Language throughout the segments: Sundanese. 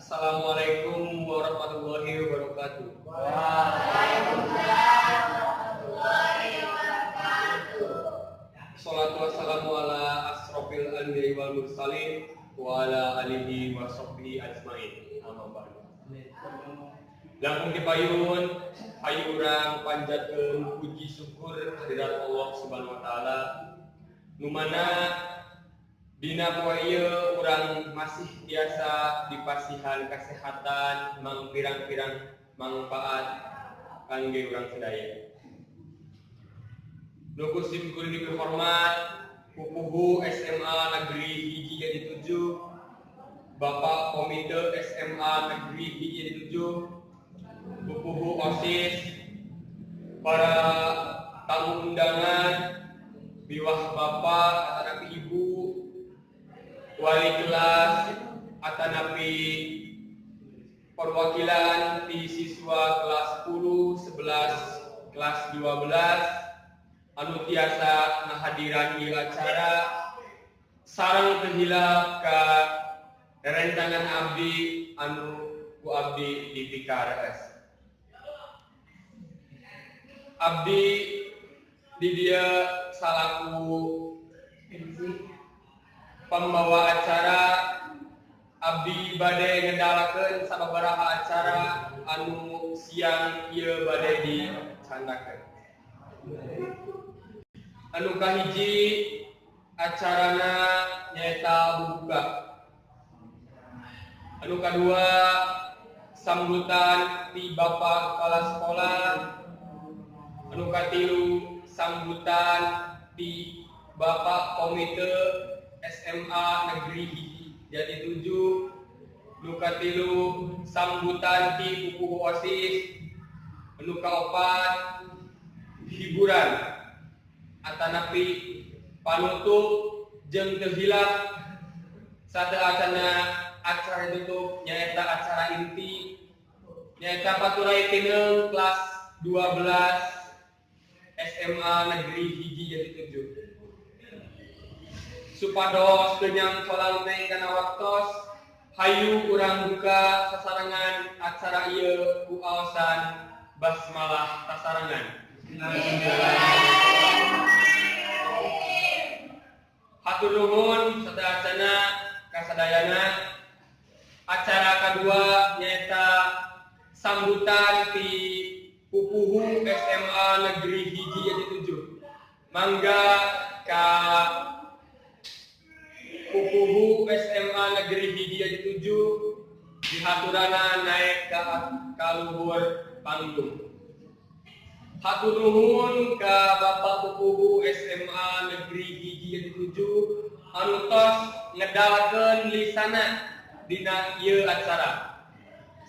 Assalamualaikum warahmatullahi wabarakatuh. Waalaikumsalam warahmatullahi wabarakatuh. Salatu wassalamu ala asrofil anbiya wal mursalin wa ala alihi wa sahbihi ajmain. Amma ba'du. Langkung ti payun, hayu urang panjatkeun puji syukur kehadirat Allah Subhanahu wa Taala, nu mana dina poe ieu urang masih tiasa dipasihan kesehatan, mangpirang-pirang manfaat kangge urang sadaya. Nu ku sim kuring dipihormat Pupuhu SMA Negeri 1 Jati 7, Bapak Komite SMA Negeri 1 Jati 7, Pupuhu OSIS, para tamu undangan, miwah bapak atanapi ibu, wali kelas atanapi perwakilan di siswa kelas 10, 11, kelas 12 anu tiasa ngahadiran ieu acara, sareng teu hilap ka rerencangan abdi anu ku abdi dipikarees. Abdi di dieu salaku pembawa acara, abdi bade ngedalakeun sababaraha acara anu siang ieu bade dicandakeun. Anu kahiji acarana nyaeta buka. Anu kadua sambutan ti Bapak Kepala Sekolah. Anu katilu sambutan ti Bapak Komite SMA Negeri 1 Jati 7. Nu katilu sambutan ti Pupuhu OSIS. Nu kaopat hiburan atanapi panutup, jeung teu hilap sateuacanna acara tutup nyaeta acara inti, nyaeta paturai tineung kelas 12 SMA Negeri 1 Jati 7. Supados teu nyangcolang teh kana waktos, hayu urang buka sasarengan acara ieu ku aosan basmalah sasarengan. Bismillahirrahmanirrahim. Hatur nuhun sateuacanna kasadayana. Acara kedua nyaeta sambutan ti Pupuhu SMA Negeri 1 Jati 7. Mangga ka Pupuhu SMA Negeri 1 Jati 7 dihaturana naik ka luhur panggung. Hatur nuhun ka Bapak Pupuhu SMA Negeri 1 Jati 7 anu tos ngedalkeun lisana dina ieu acara.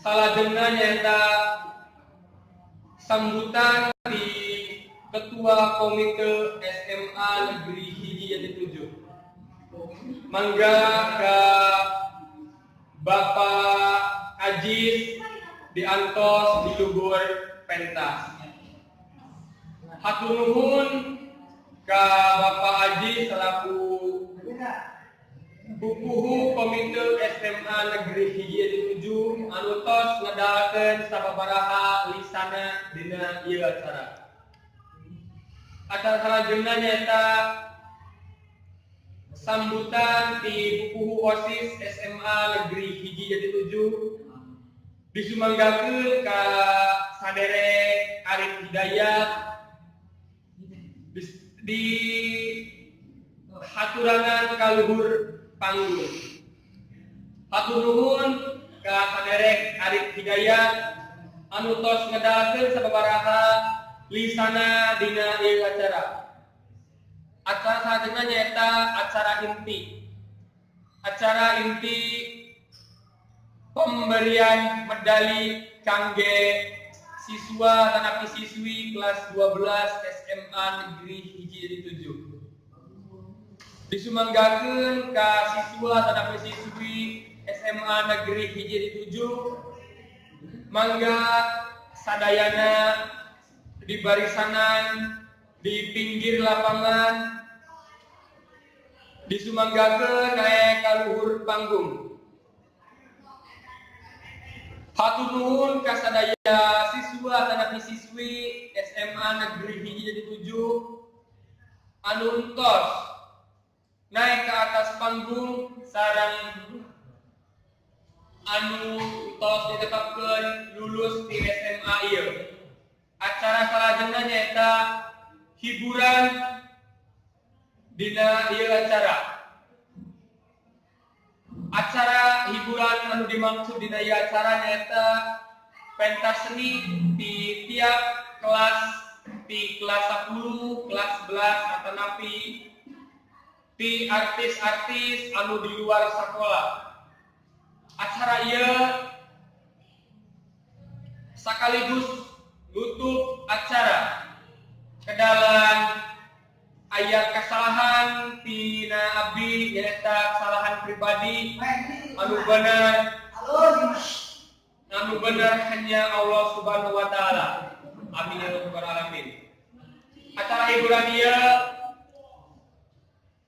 Salajengna nyaeta sambutan di Ketua Komite SMA Negeri 1 Jati 7. Mangga ka Bapak Ajis diantos di luhur pentas. Hatur nuhun ka Bapak Ajis selaku Pupuhu Komite SMA Negeri 1 Jati 7 anu tos ngedalkeun sababaraha lisana dina ieu acara. Acara salajengna nyaeta sambutan ti Pupuhu OSIS SMA Negeri 1 Jati 7, disumanggakeun ka saderek Arif Hidayat, di haturanan ka luhur panggung. Hatur nuhun ka saderek Arif Hidayat anu tos ngedalkeun sababaraha lisana dina ieu acara. Acara salajengna nyaeta acara inti. Acara inti pemberian medali kangge siswa atanapi siswi kelas 12 SMA Negeri 1 Jati 7. Disumanggakeun ka siswa atanapi siswi SMA Negeri 1 Jati 7, mangga sadayana di barisanan di pinggir lapangan, disumanggakeun naik ka luhur panggung. Hatur nuhun ka sadaya siswa atanapi siswi SMA Negeri 1 Jati 7 anu entos naik ke atas panggung sareng anu tos ditetapkeun lulus di SMA ieu. Acara salajengna nyaeta hiburan dina ieu acara. Acara hiburan anu dimaksud dina ieu acara nyaeta pentas seni di tiap kelas, di kelas 10, kelas 11, atanapi di artis-artis anu di luar sekolah. Acara ieu sekaligus nutup acara. Kedalan aya kesalahan tina abdi, nyaeta kesalahan pribadi, anu benar hanya Allah Subhanahu wa Taala. Amin ya rabbal alamin. Acara hiburan ieu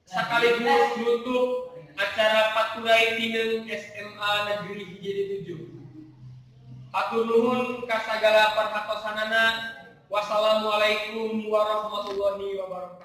sekaligus nutup acara Paturai Tineng SMA Negeri 1 7. Hatur nuhun ka sagala perhatosanana. Wassalamualaikum warahmatullahi wabarakatuh.